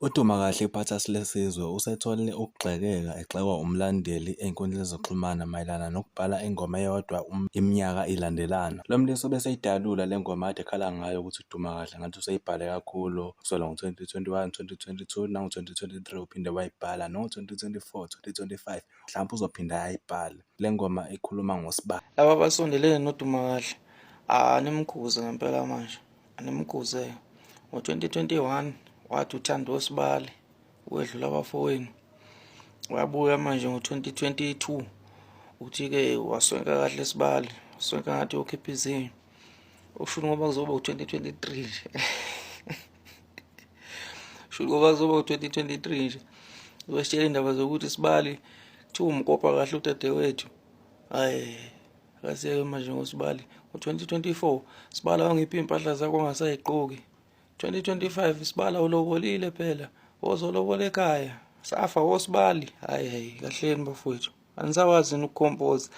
UDumakahle Phathas Lesizwe usethole ukugxekeka egxekwa umlandeli ezinkundleni zokuxhumana mayelana nokubhala ingoma eyodwa iminyaka ilandelana. Lo mlisa ubeseyidalula le ngoma akade ekhala ngayo ukuthi uDumakahle ngathi useyibhale kakhulu kusukela ngo-2021, 2022 nango-2023 uphinde wayibhala no-2024, 2025 mhlawumpe uzophinda ayibhale. Le ngoma ikhuluma ngoSibali. Laba abasondelene noDumakahle animkhuze ngempela manje. Animkhuze. Ngo-2021 wathi uthanda osibali ukwedlula abafowenu. Wabuya manje ngo-2022 uthi-ke waswenka kahle sibali, waswenka ngathi uyokhipha izinyo. Usho ngoba kuzoba u-2023 nje. Sho ngoba kuzoba u-2023 nje. Uzositshela indaba zokuthi sibali kuthiwa umkopa kahle udadewethu. Hayi akasiyeke manje ngosibali. Ngo-2024 sibala wangiphi iy'mpahla zakho ongasayigqoki. 2025 sibala ulobolile phela wozolobola ekhaya safa wosibali. Hayi hayi kahleni bafowethu, anisakwazi yini ukukhompoza?